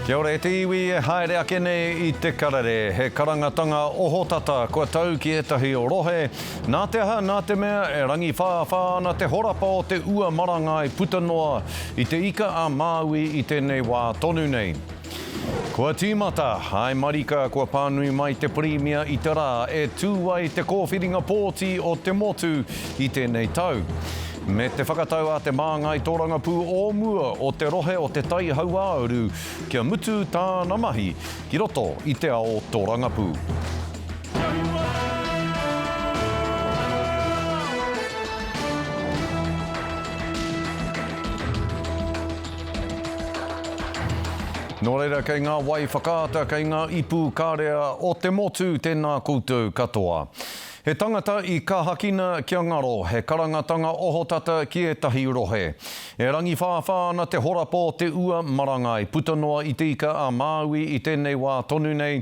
Kia ora e te iwi e haere ake nei i te karere. He karangatanga ohotata kua tau ki ētahi rohe. Nā te aha, nā te mea e rangiwhāwhā ana te horapa o te ua marangai puta noa i te Ika a Māui i tēnei wā tonu nei. Kua tīmata, āe marika kua pānui mai te Pirimia i te rā e tū ai te kōwhiringa pōti o te motu i tēnei tau. Me te whakatau a te māngai tōrangapū o mua o te rohe o Te Tai Hauāuru kia mutu tāna mahi ki roto i te ao tōrangapū. Nō reira, kei ngā wai whakaata, kei ngā ipu karea o te motu, tēnā koutou katoa. He tangata i kahakina kia ngaro, he karangatanga ohotata ki ētahi rohe. E rangiwhāwhā ana te horapa o te ua marangai puta noa i Te Ika a Māui i tēnei wā tonu nei.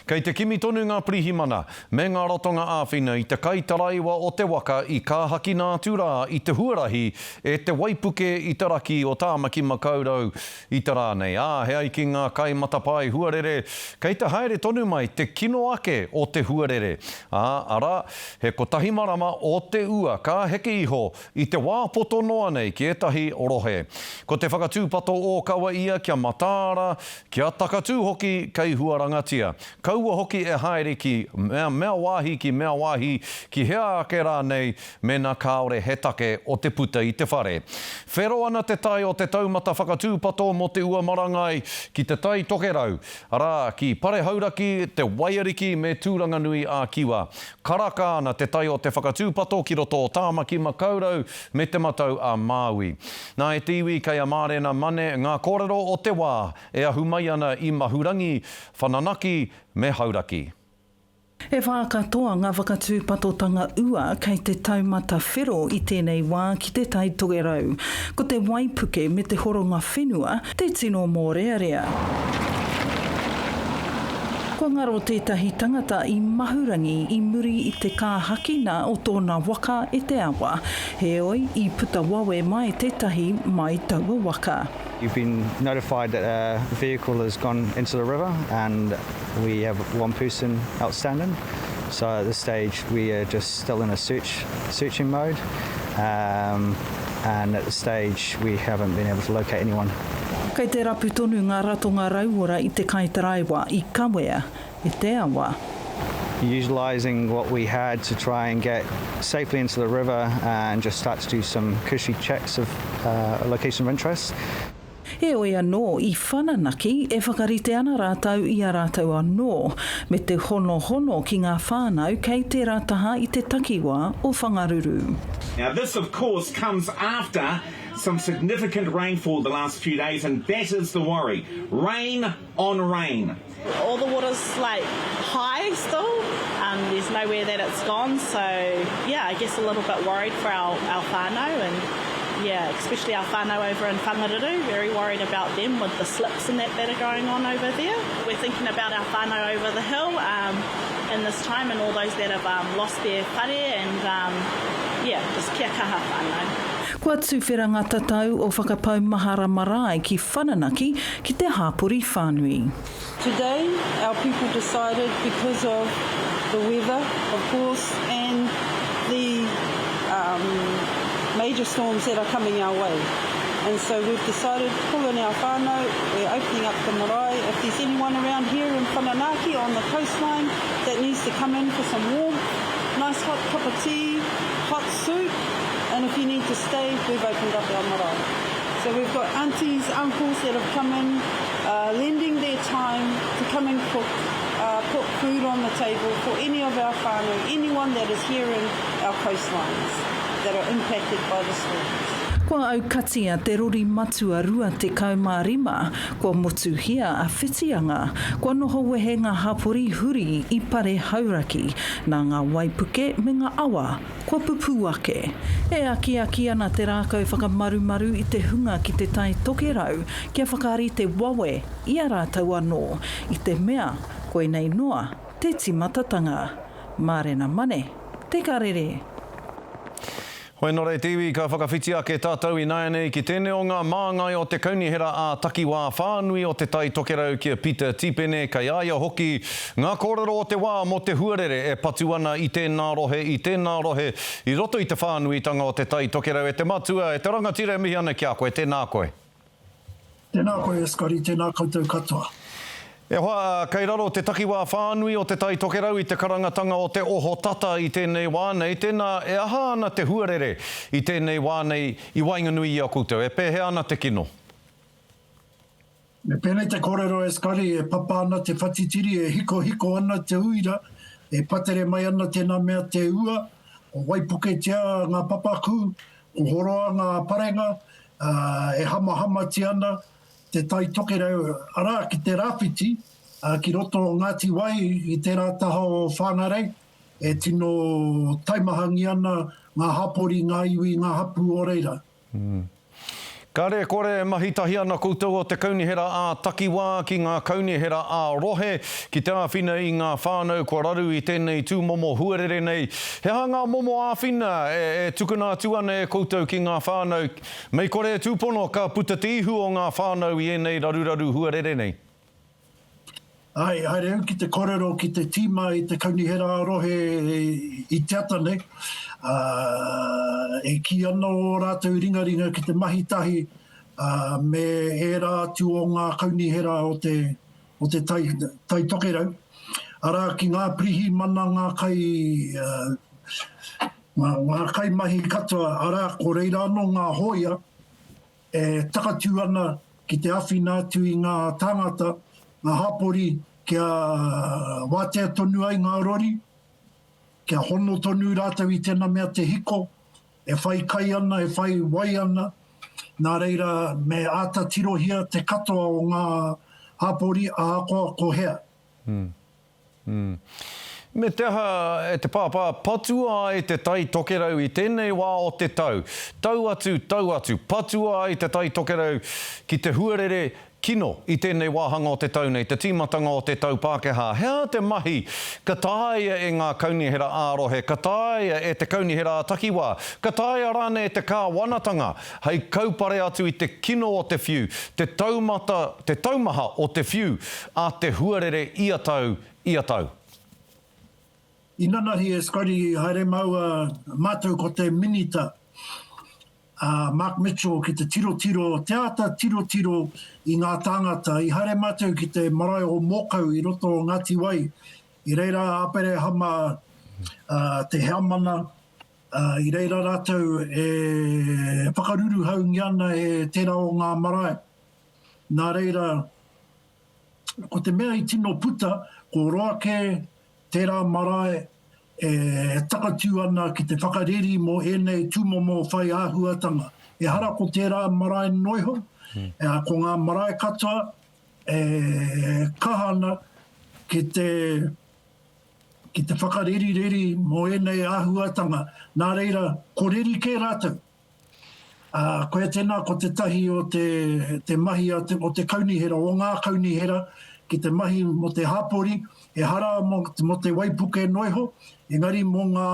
Kei te kimi tonu ngā pirihimana me ngā ratonga āwhina i te kaitaraiwa o te waka i kāhakina atu rā i te huarahi e te waipuke i te raki o Tāmaki Makaurau i te rā nei, ā, he ai ki ngā kaimatapae huarere, kei te haere tonu mai te kino ake o te huarere, ā, arā, he kotahi marama o te ua ka heke iho i te wā poto noa nei ki ētahi rohe. Ko te whakatūpato ōkawa ia kia mataara, kia takatū hoki kei huarangatia. Kaua hoki e haere ki mea, mea wāhi ki mea wāhi, ki hea ake rānei, mēnā kāore he take o te puta i te whare. Whero ana te tae o te taumata whakatūpato mō te ua marangai ki Te Tai Tokerau, arā, ki Pare Hauraki, Te Waiariki me Tūranganui ā-Kiwa. Karaka ana te tai o te whakatūpato ki roto o Tāmaki Makaurau me Te Matau a Māui. Nā e te iwi kei a Mārena Mane ngā kōrero o te wā e ahu mai ana i Mahurangi, Whananaki me Hauraki. E whā katoa ngā whakatūpatotanga ua kei te taumata whero i tēnei wā ki Te Tai Tokerau. Ko te waipuke me te horonga whenua te tino mōrearea. Kua ngaro tētahi tangata i Mahurangi i muri i te kāhakina o tōna waka e te awa. Heoi, i puta wawe mai tētahi mai taua waka. You've been notified that a vehicle has gone into the river and we have one person outstanding. So at this stage we are just still in a search searching mode um, and at this stage we haven't been able to locate anyone. Kei te rapu tonu ngā ratonga rauora i te kaitaraiwa i kawea e te awa. Utilising what we had to try and get safely into the river and just start to do some cursory checks of uh, location of interest. Heoi anō, i whananaki, e whakarite ana rātou i a rātou anō, me te honohono ki ngā whānau kei tērā taha i te takiwā o Whangaruru. Now this of course comes after some significant rainfall the last few days and that is the worry. Rain on rain. All the water's like high still, um, there's nowhere that it's gone, so yeah, I guess a little bit worried for our, our whānau and yeah, especially our whānau over in Whangaruru, very worried about them with the slips and that that are going on over there. We're thinking about our whānau over the hill um, in this time and all those that have um, lost their whare and um, yeah, just kia kaha whānau. Kua tuwhera ngā tatau o Whakapau Mahara Marae ki Whananaki ki te hāpori whānui. Today our people decided because of the weather of course and the um, major storms that are coming our way. And so we've decided to pull in our whānau, we're opening up the marae. If there's anyone around here in Whananaki on the coastline that needs to come in for some warmth, nice hot cup of tea, hot soup, and if you need to stay, we've opened up our marae. So we've got aunties, uncles that have come in, uh, lending their time to come and cook, uh, put food on the table for any of our whānau, anyone that is here in our coastlines that are impacted by the storms. Kua aukatia te rori matua 25, kua motuhia a Whitianga, kua noho wehe ngā hapori huri i Pare Hauraki, nā ngā waipuke me ngā awa Kua pupū ake. E akiaki ana te rākau whakamarumaru i te hunga ki Te Tai Tokerau kia whakarite wawe i a rātou anō, i te mea koinei noa te tīmatatanga. Mārena Mane, Te Karere. Hoi nō reira te iwi, ka whakawhiti ake tātou ināianei ki tēnei o ngā māngai o te Kaunihera ā-Takiwā whānui o Te Tai Tokerau ki a Pita Tipene, kei a ia hoki ngā kōrero o te wā mō te huarere e patu ana i tēnā rohe, i tēnā rohe i roto i te whānuitanga o Te Tai Tokerau. E te matua, e te rangatira e mihi ana ki a koe, tēnā koe. Tēnā koe e Scotty, tēnā koutou katoa. E hoa, kei raro te takiwā whānui o Te Tai Tokerau i te karangatanga o te ohotata i tēnei wā nei, tēnā e aha ana te huarere i tēnei wā nei i waenganui i a koutou, e pēhea ana te kino? Me pēnei te kōrero e Scotty, e papa ana te whatitiri, e hikohiko ana te uira, e patere mai ana tēnā mea te ua, ko waipuketia ngā papakū, ko horoa ngā parenga, ā, e hamahamatia ana te Tai Tokerau, arā, ki te rāwhiti, ā, ki roto o Ngāti Wai i tērā taha o Whāngarei, e tino taimahangia ana ngā hapori, ngā iwi, ngā hapū o reira. Kāre e kore e mahi tahi ana koutou o te kaunihera ā-takiwā ki ngā kaunihera ā-rohe ki te āwhina i ngā whānau kua raru i tēnei tūmomo huarere nei. He aha ngā momo āwhina e tukuna atu ana e koutou ki ngā whānau Mei kore e tūpono ka puta te ihu o ngā whānau i ēnei raruraru huarere nei. Āe, haere au ki te korero ki te tīma i te kaunihera ā-rohe i te ata nei, ā, e kī ana ō rātou ringaringa ki te mahi tahi me ērā atu o ngā kaunihera o te, o te Tai, Tai Tokerau, arā, ki ngā pirihimana, ngā kai, Ngā, ngā kaimahi katoa, arā, ko reira anō ngā hōia e takatū ana ki te āwhina atu i ngā tāngata, ngā hapori kia wātea tonu ai ngā rori, kia hono tonu rātou i tēnā mea te hiko, e whai kai ana, e whai wai ana, nā reira me āta tirohia te katoa o ngā hapori ahakoa ko hea. Me te aha, e te pāpā, patua ai te Tai Tokerau i tēnei wā o te tau. Tau atu, tau atu, patua ai te Tai Tokerau ki te huarere kino i tēnei wāhanga o te tau nei, te tīmatanga o te tau Pākehā. He aha te mahi ka taea e ngā kaunihera ā-rohe, ka taea e te kaunihera ā-takiwā, ka taea rānei e te kāwanatanga hei kaupare atu i te kino o te whiu, te taumata, te taumaha o te whiu a te huarere ia tau, ia tau. Inanahi e Scotty i haere māua, mātou ko te Minita a Mark Mitchell ki te tirotiro, te āta tirotiro i ngā tāngata. I haere mātou ki te marae o Mōkau i roto o Ngāti Wai, i reira a Aperehama te heamana, Ā, i reira rātou e whakaruruhaungia ana e tērā o ngā marae. Nā reira, ko te mea i tino puta, ko roa kē tērā marae e takatū ana ki te whakareri mō ēnei tūmomo whai āhuatanga. Ehara ko tērā marae noiho, ko ngā marae katoa e kaha ana ki te ki te whakarerireri mō ēnei āhuatanga, nā reira, ko reri kē rātou. Ā, koia tēnā ko tētahi o te, te mahi a te, o te kaunihera, o ngā kaunihera, ki te mahi mō te hapori, ehara mō, mō te waipuke noa iho, engari mō ngā,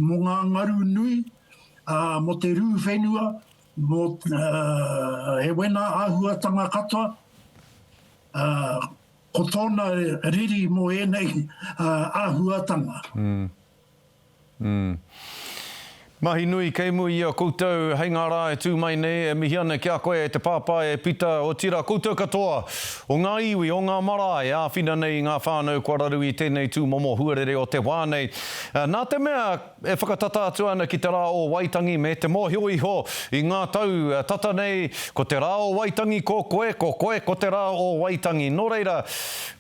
mō ngā ngaru nui, ā, mō te rū whenua, mō, ā, he wena āhuatanga katoa, ā, Ko tōna riri mō ēnei āhuatanga. Mm. Mahi nui kei mua i a koutou hei ngā rā e tū mai nei, e mihi ana ki a koe e te pāpā e Pita, otirā koutou katoa o ngā iwi, o ngā marae e āwhina nei i ngā whānau kua raru i tēnei tūmomo huarere o te wā nei. Nā te mea E whakatata atu ana ki te Rā o Waitangi me te mōhio iho i ngā tau tata nei, ko te Rā o Waitangi ko koe, ko koe ko te Rā o Waitangi. Nō reira,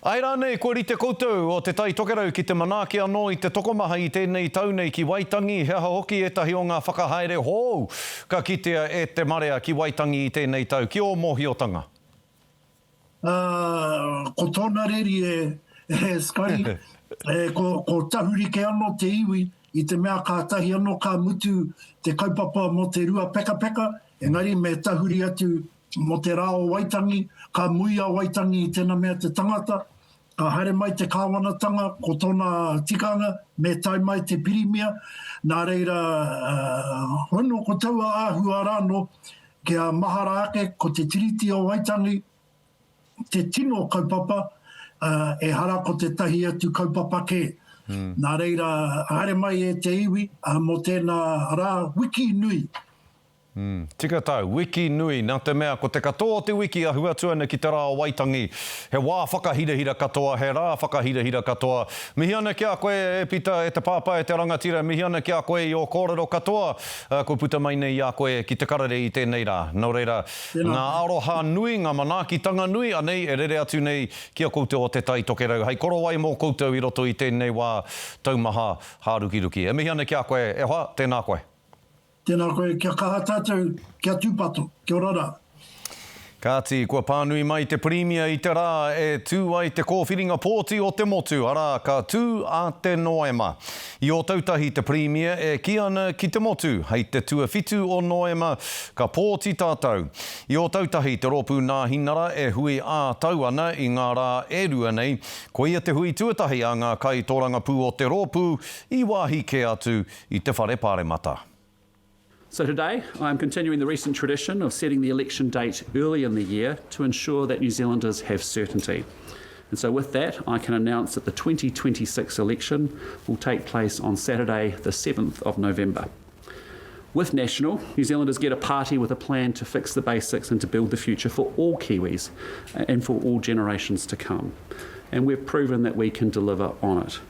āe rānei kua rite koutou o Te Tai Tokerau ki te manaaki anō i te tokomaha i tēnei tau nei ki Waitangi, he aha hoki ētahi o ngā whakahaere hou ka kitea e te marea ki Waitangi i tēnei tau, ki ō mōhiotanga? Ā, ko tōna reri e, e Scotty, e, ko, ko tahuri kē anō te iwi i te mea kātahi anō ka mutu te kaupapa mō te Ruapekapeka, engari me tahuri atu mō te rā o Waitangi, ka mui a Waitangi i tēnā mea te tangata. Ka haere mai te kāwanatanga, ko tōna tikanga, me tae mai te Pirimia, nā reira, hono ko taua āhua rānō, kia mahara ake ko te Tiriti o Waitangi te tino kaupapa, ehara ko tētahi atu kaupapa kē. Nā reira, haere mai e te iwi mō tēnā rā wiki nui. Mm, tika tau, wiki nui, nā te mea ko te katoa o te wiki ahu atu ana ki te rā o Waitangi. He wā whakahirahira katoa, he rā whakahirahira katoa. Mihi ana ki a koe e Pita, e te pāpā, e te rangatira, mihi ana ki a koe i ō kōrero katoa kua puta mai nei i a koe ki te karere i tēnei rā. Nō reira, ngā aroha nui, ngā manaakitanga nui, anei e rere atu nei ki a koutou o Te Tai Tokerau hei korowai mō koutou i roto i tēnei wā taumaha hārukiruki. E mihi ana ki a koe, e hoa, tēnā koe. Tēnā koe, kia kaha tātou, kia tūpato. Kia ora rā. Kāti, kua pānui mai te Pirimia i te rā e tū ai te kōwhiringa pōti o te motu, arā, ka tū a te Noema. I Ōtautahi te Pirimia e kī ana ki te motu, hei te tuawhitu o Noema ka pōti tātou. I Ōtautahi te Rōpū Nāhinara e hui ā-tau ana i ngā rā e rua nei, koia te hui tuatahi a ngā kaitōrangapū o te rōpū i wāhi kē atu i te Whare Pāremata. So today, I am continuing the recent tradition of setting the election date early in the year to ensure that New Zealanders have certainty. And so with that, I can announce that the 2026 election will take place on Saturday, the 7th of November. With National, New Zealanders get a party with a plan to fix the basics and to build the future for all Kiwis and for all generations to come. And we've proven that we can deliver on it.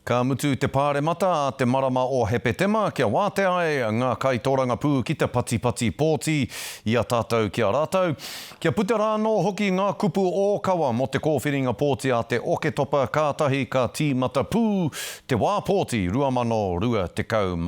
Ka mutu te pāremata a te marama o Hepetema kia wātea ai ngā kaitōrangapū ki te patipati pōti i a tātou ki a rātou. Kia puta rā anō hoki ngā kupu ōkawa mō te kōwhiringa pōti a te Oketopa kātahi ka tīmata pū te wā pōti 2026.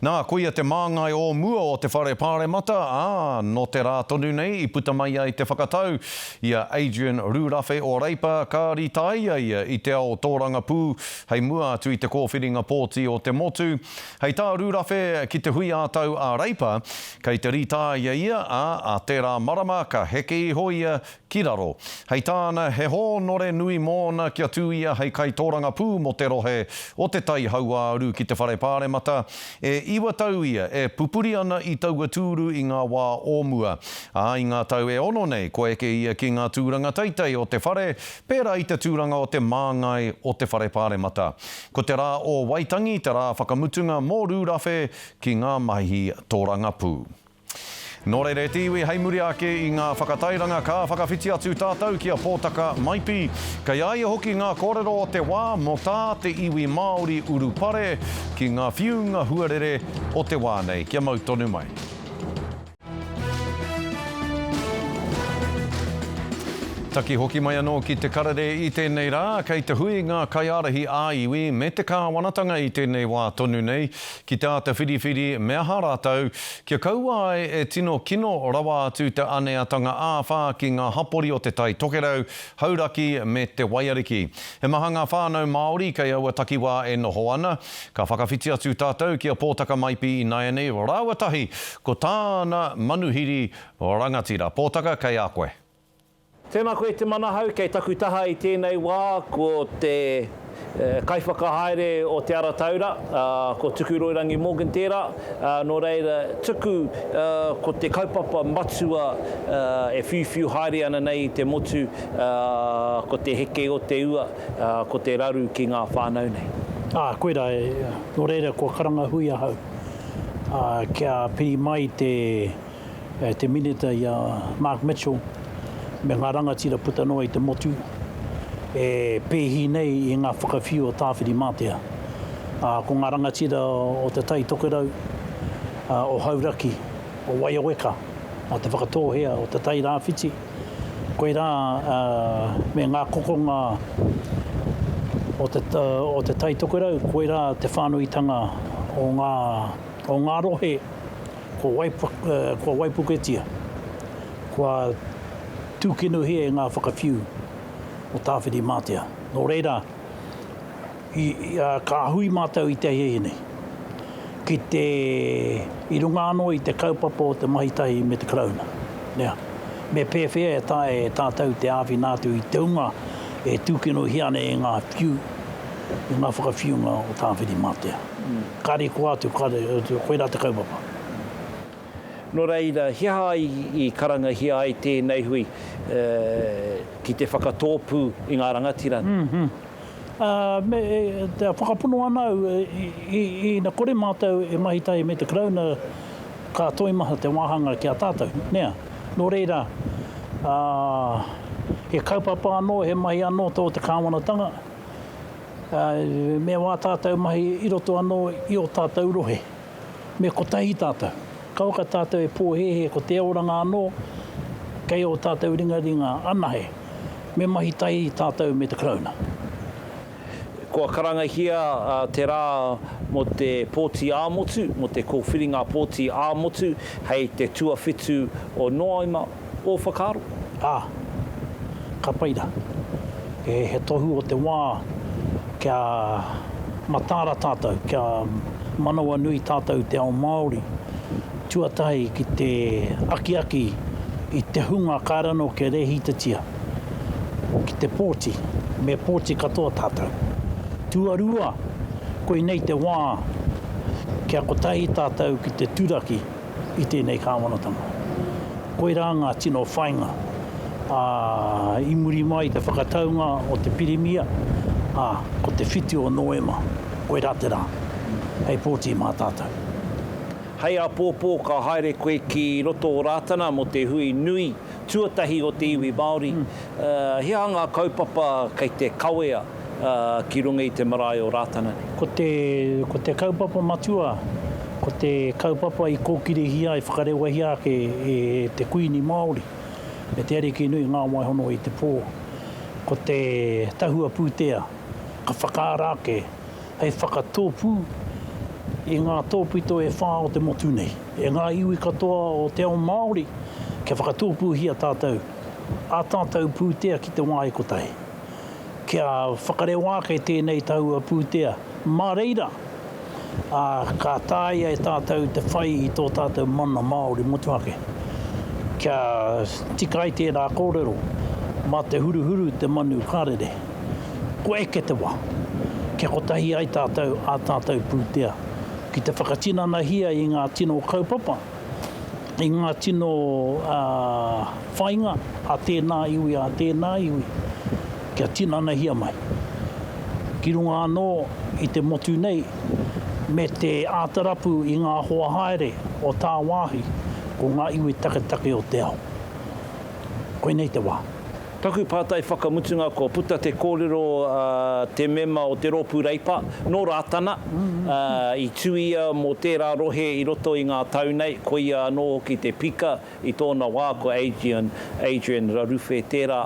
Nā, koia te māngai o mua o te Whare Pāremata, ā, nō te rā tonu nei i puta mai ai te whakatau i a Adrian Rurawhe o Reipa ka rītaia ia i te ao tōrangapū hei mua atu i te kōwhiringa pōti o te motu. Hei tā Rurawhe ki te hui ā-tau a Reipa, kei te rītaia ia, ā, ā tērā marama ka heke iho ia ki raro. Hei tāna, he hōnore nui mōna kia tū ia hei kaitōrangapū mō te rohe o Te Tai Hauāuru ki te Whare Pāremata. E iwa tau ia e pupuri ana i taua tūru i ngā wā o mua. Ā, i ngā tau e ono nei, kua eke ia ki ngā tūranga teitei o te whare, pērā i te tūranga o te māngai o te Whare Pāremata. Ko te rā o Waitangi te rā whakamutunga mō Rūrawhe ki ngā mahi tōrangapū. Nō reira e te iwi, hei muri ake i ngā whakatairanga ka whakawhiti atu tātou ki a Pōtaka Maipi. Kei a ia hoki ngā kōrero o te wā mō tā te iwi Māori urupare ki ngā whiunga huarere o te wā nei. Kia mau tonu mai. Taki hoki mai anō ki te karere i tēnei rā, kei te hui ngā kaiārahi ā-iwi me te kāwanatanga i tēnei wā tonu nei ki te āta whiriwhiri me aha rātou kia kaua ai e tino kino rawa atu te aneatanga āwhā ki ngā hapori o Te Tai Tokerau, Hauraki me Te Waiariki. He maha ngā whānau Māori kei aua takiwā e noho ana. Ka whakawhiti atu tātou ki a Pōtaka Maipi ināianei rāua tahi ko tāna manuhiri rangatira. Pōtaka, kei a koe. Tēnā koe Te Manahau, kei taku taha i tēnei wā ko te kaiwhakahaere o Te Ara Taura, ko Tukuroirangi Morgan tērā, nō reira Tuku ko te kaupapa matua e whiuwhiu haere ana nei i te motu ko te heke o te ua, ko te raru ki ngā whānau nei. Ā, koirā, nō reira kua karanga hui ahau kia piri mai te. e te Minita i a Mark Mitchell me ngā rangatira puta noa i te motu e pēhi nei i ngā whakawhiu o Tāwhirimātea. Ā, ko ngā rangatira o Te Tai Tokerau, o Hauraki, o Waioweka, o Te Whakatōhea, o Te Tai Rāwhiti, koirā me ngā kokonga o te, o Te Tai Tokerau, koirā te whānuitanga o ngā, o ngā rohe Kua kua waipuketia, kua tūkinohia e ngā whakawhiu o Tāwhirimātea. Nō reira, i, ka hui mātou i te ahiahi nei, ki te, i runga anō i te kaupapa o te mahi tahi me te Karauna. Nea, me pēwhea e taea e tātou te āwhina atu i te hunga E tūkinohia ana e ngā whiu, e ngā whakawhiunga o Tāwhirimātea. Kāre i kō atu, kāre, koirā te kaupapa. Nō reira, he aha i karangahia ai tēnei hui ki te whakatōpū i ngā rangatira nei? Me te whakapono ana au, ina kore mātou e mahi tahi me te Karauna, ka toimaha te wāhanga ki a tātou, nē? Nō reira, he kaupapa anō, he mahi anō tō te kāwanatanga, me wā tātou mahi i roto anō i ō tātou rohe. Me kotahi tātou. Kauaka tātou e pōhēhē ko te oranga anō kei ō tātou ringaringa anahe. Me mahi tahi tātou me te Karauna. Kua karangahia te rā mō te pōti ā-motu, mō te kōwhiringa pōti ā-motu hei te tuawhitu o Noema. Ō whakaaro? Ā, ka pai rā. He tohu o te wā kia mataara tātou, kia manawanui tātou te ao Māori, tuatahi ki te akiaki i te hunga kāre anō kia rēhitatia ki te pōti, me pōti katoa tātou. Tuarua, koinei te wā kia kotahi tātou ki te turaki i tēnei kāwanatanga. Koirā ngā tino whainga, ā, i muri mai i te whakataunga o te Pirimia, ā, ko te whitu o Noema, koirā te rā hei pōti mā tātou. Hei āpōpō ka haere koe ki roto o Rātana mō te hui nui tuatahi o te iwi Māori. He aha ngā kaupapa kei te kawea ki runga i te marae o Rātana nei? Ko te, ko te kaupapa matua, ko te kaupapa i kōkirihia, i whakarewahia ake e te Kuini Māori me te Ariki nui Ngā Waihono i te Pō, ko te tahua pūtea ka whakaara ake hei whakatōpū i ngā tōpito e whā o te motu nei, e ngā iwi katoa o te ao Māori, kia whakatōpūhia tātou, ā tātou pūtea ki te wāhi kotahi. Kia whakarewa ake tēnei taua pūtea, mā reira, ā, ka taea e tātou te whai i tō tātou mana Māori motuhake. Kia tika ai tērā kōrero, mā te huruhuru te manu ka rere. Kua eke te wā, kia kotahi ai tātou ā tātou pūtea, ki te whakatinanahia i ngā tino kaupapa, i ngā tino whainga a tēnā iwi, a tēnā iwi, kia tinanahia mai. Ki runga anō i te motu nei, me te āta rapu i ngā hoa haere o tāwāhi, ko ngā iwi taketake o te ao. Koinei te wā. Taku pātai whakamutunga kua puta te kōrero a te mema o te Rōpū Reipa, nō Rātana, i tū ia mō tērā rohe i roto i ngā tau nei, ko ia anō hoki te pika i tōna wā, ko Adrian, Adrian Raruwhe tērā,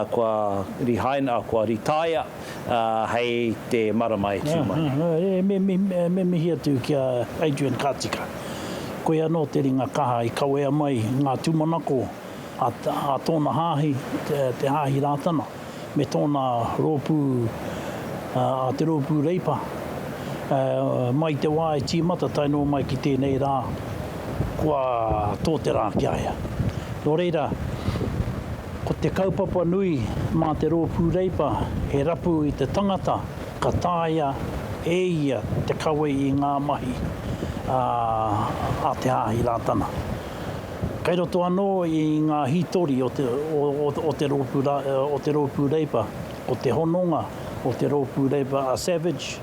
kua rihaina, kua ritaia hei te marama e tū mai nei. Me mihi atu ki a Adrian ka tika. Koia anō te ringa kaha i kawea mai ngā tūmanako a tōna hāhi, te Hāhi Rātana, me tōna rōpū, a Te Rōpū Reipa, mai i te wā i tīmata tae noa mai ki tēnei rā, kua tō te rā ki a ia. Nō reira, ko te kaupapa nui mā Te Rōpū Reipa he rapu i te tangata ka taea e ia te kawe i ngā mahi a te Hāhi Rātana. Kei roto anō i ngā hītori o te, o, o te rōpū, o te rōpū Reipa, ko te hononga o te rōpū Reipa a Savage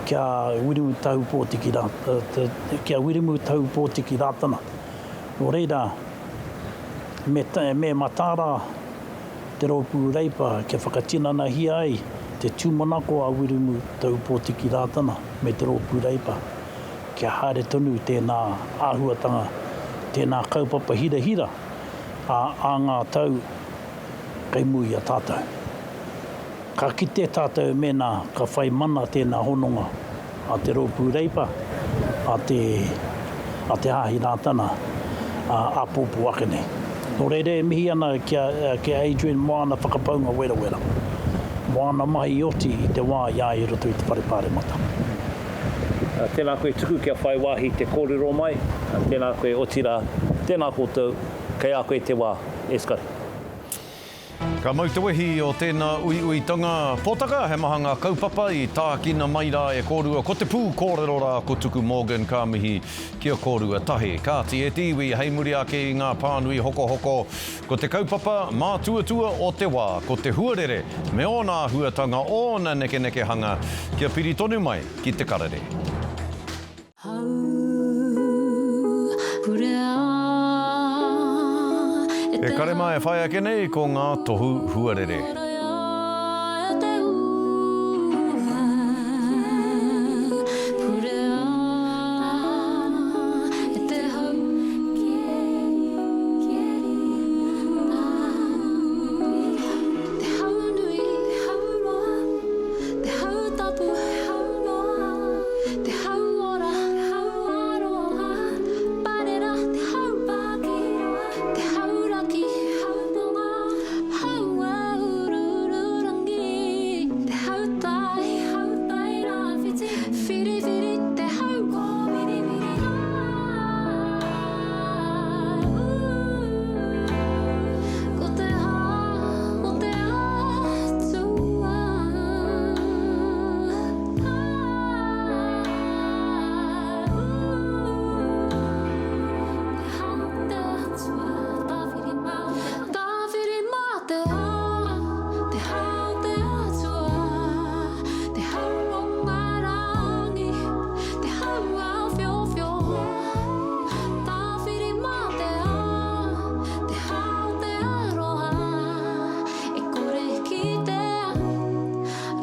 ki a Wiremu Tahupōtiki rā, ki a Wiremu Tahupōtiki Rātana. Nō reira, me, me mataara te rōpū Reipa kia whakatinanahia ai te tūmanako a Wiremu Tahupōtiki Rātana me te rōpū Reipa. Kia haere tonu tēnā āhuatanga, tēnā kaupapa hirahira ā, ā ngā tau kei mua i a tātou. Ka kite tātou mēnā ka whai mana tēnā hononga a te Rōpū Reipa, a te, a te Hāhi Rātana ā, āpōpō ake nei. Nō reira e mihi ana ki a, ki a Adrian mō āna whakapaunga werawera, mō āna mahi i oti i te wā i a ia i roto i te Whare Pāremata. Tēnā koe tuku kia whai wāhi te kōrero mai, tēnā koe otirā, tēnā koutou, kei a koe te wā, e Scotty. Ka mau te wehi o tēnā uiuitanga potaka, he maha ngā kaupapa i tākina mai rā e kōrua ko te pū kōrero rā ko Tuku Morgan ka mihi ki a kōrua tahi. Kāti e te iwi hei muri ake i ngā pānui hokohoko ko te kaupapa mātuatua o te wā ko te huarere me ōna āhuatanga ōna nekenekehanga kia piri tonu mai ki te karere. E kare mā e whai ake nei ko ngā tohu huarere. Te hau ora, te hau aroha, parera, te hau pākī, te hau raki, te hau tonga, hau āuruururangi, te hau tai, hau tai rāwhiti, whiriwhiri te hau kōwiriwiri. Ko te hā o te atua.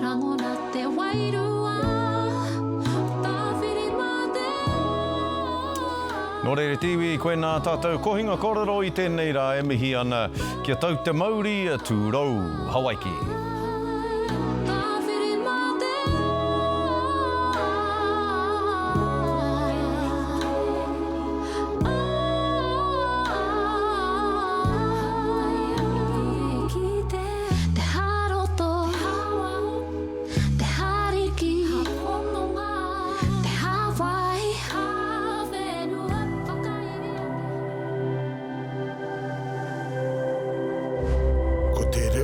Rangona te wairua o Tāwhirimātea. Nō reira te iwi, koinā tātou kohinga kōrero i tēnei rā e mihi ana kia tau te mauri tūrou Hawaiki. Tāwhirimātea. Te hāroto, te hāriki, te hāwai, hāwhenua whakairia te. Ko te reo.